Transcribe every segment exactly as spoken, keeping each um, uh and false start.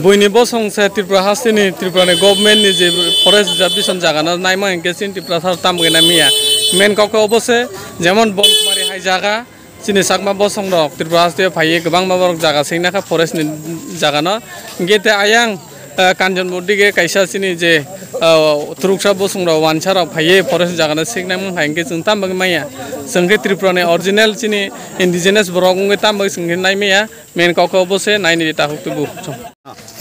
Buini bosong se Tripura hasteni, Tripura ni government ni je forest reservation jaga no naima hinkhe chini Tripura sar tam gana miya. Main kok obo se, jemon Bonkumari hai jaga, chini Chakma bosong rok Tripura haste phaiye kwbangma borok jaga sengna kha forest ni jaga no. Hinkhe te ayang, eh, Kanchonpur dige kaisa chini je, eh, Turuksa bosong rok wansa rok phaiye forest jaga no sengna mung hai hinkhe chwng tam bagwi maya. Chwng khe Tripura ni original chini indigenous borok wngwi tam bagwi chwng khe nai maya. Main kok obo se naini di takhuk tubu.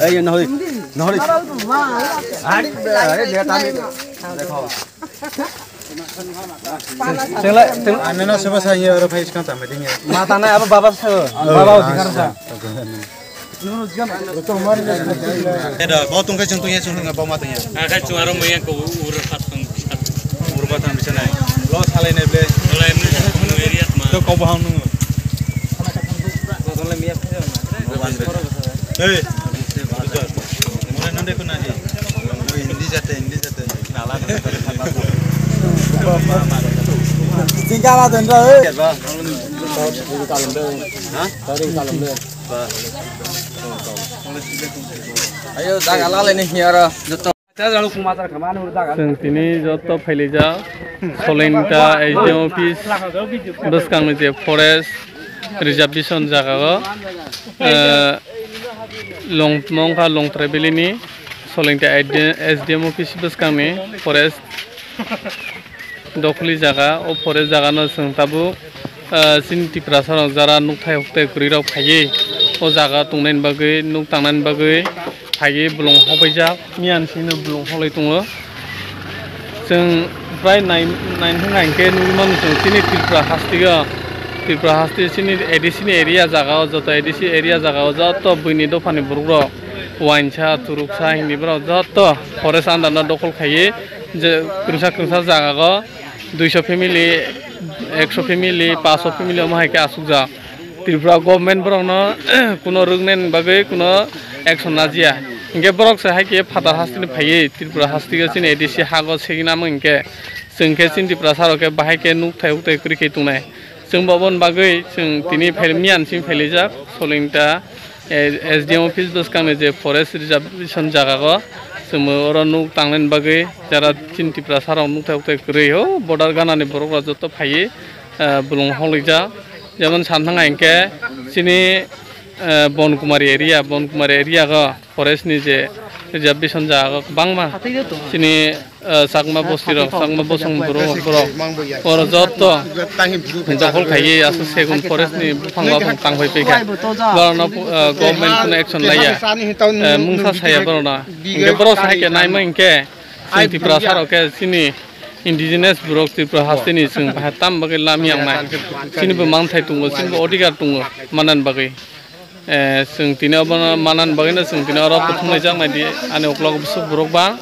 Ei, nahori, nahori. Are, are, dia tadi. Dekho. Tengla, teng- Ane na seba sa ye aro phai skang tama ding ye. Ma tana abo baba sa, baba o dikar sa. Eda, bo tungkai chung tungya chung tungya bo ma tungya. Akai chung aro maya ko ur khat tong. Ur khat tong bisa nai. Lo salai nai ble. Lo emni area ma. To kau bahang nung. Hey. Mura nande ko nahi. Hindi jate, hindi jate. Nala. Singkala dendra, eh. Ha? Ayo, jaga lalai ni hiaro. Joto. Chwng tini joto phailijak Solingta S D M office bwskangni je forest reservation jaga o, eh, Long-, mongkha Longtrai Valley ni Solingta S D M office bwskangni forest dokhli jaga, o forest jaga no chwng tabuk, ah, chini Tiprasa rok jara nukthai hukthai kwrwi rok phaiwi o jaga tongnaini bagwi, nuk tangnani bagwi phaiwi bolong hokbaijak, miyan sino bolong hoklai tongo. Chwng prai nai, nai hwnkha hinkhe nugwi mano chwng chini Tripura haste o, Tripura haste chini A D C ni area jaga o, joto A D C area jaga o joto buini dophani borok rok, wainsa, turuksa, hindi borok joto forest under no dokhol khaiwi je kwrwngsa kwrwngsa jaga o. Duiso family, ekso family, paso family omo hai khe asukjak. Tripura government borokno kuno rwknani bagwi kuno action lajiya. Hinkhe borok se hai khe phatar hasteni phaiwi Tripura hasteo chini A D C hago segina omo hinkhe chwng khe chini Tripura saro khe bahai khe nukthai ukthai kwrwi khe tongnai. Chwng bo oboni bagwi chwng tini phai miyan simi phailijak Solingta. Eh, S D M office bwskangni je forest reservation jaga o, chwngno oro nuk tangnani bagwi jara chini Tiprasa rok nukthai ukthai kwrwi o border ganani borok rok joto phaiwi, eh, bolong hoklikjak. Jemon santhang hinkhe chini, eh, Bonkumari area, Bonkumari area o forest ni je reservation jaga o kwbangma chini ah, Chakma bosti rok, Chakma bosong borok, borok, oro joto dokhol khaiwi aswk segun forest ni buphang baphang tangphai paikha. Borokno, ah, government kuno action laiya. Eh, mungsa saya borokno. Hinkhe borok se hai khe naima hinkhe chwng Tiprasa rok khe chini indigenous borok Tripura hasteni chwng bahai tam bagwi lam yangnai. Chini bo manthai tongo, chini bo odhikar tongo manani bagwi. Eh, chwng tini obono manani bagwino chwng tini oro kuthumnai jaknai di ani uklok bwswk borok ba,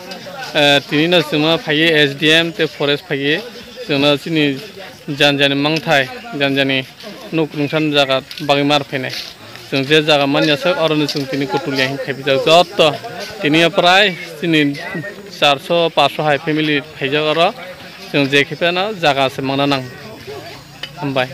eh, tini no chwngno phaiwi S D M tei forest phaiwi chwngno chini janjani mangthai, janjani nuk nungsan jaga bagwi mar phainai. Chwng je jaga manya sak oroni chwng tini kutulia hin khaipijak jotto. Tini o prai chini charso paso hai family phaijak oro. Chwng je khipheno jaga se mangna nang. Hambai.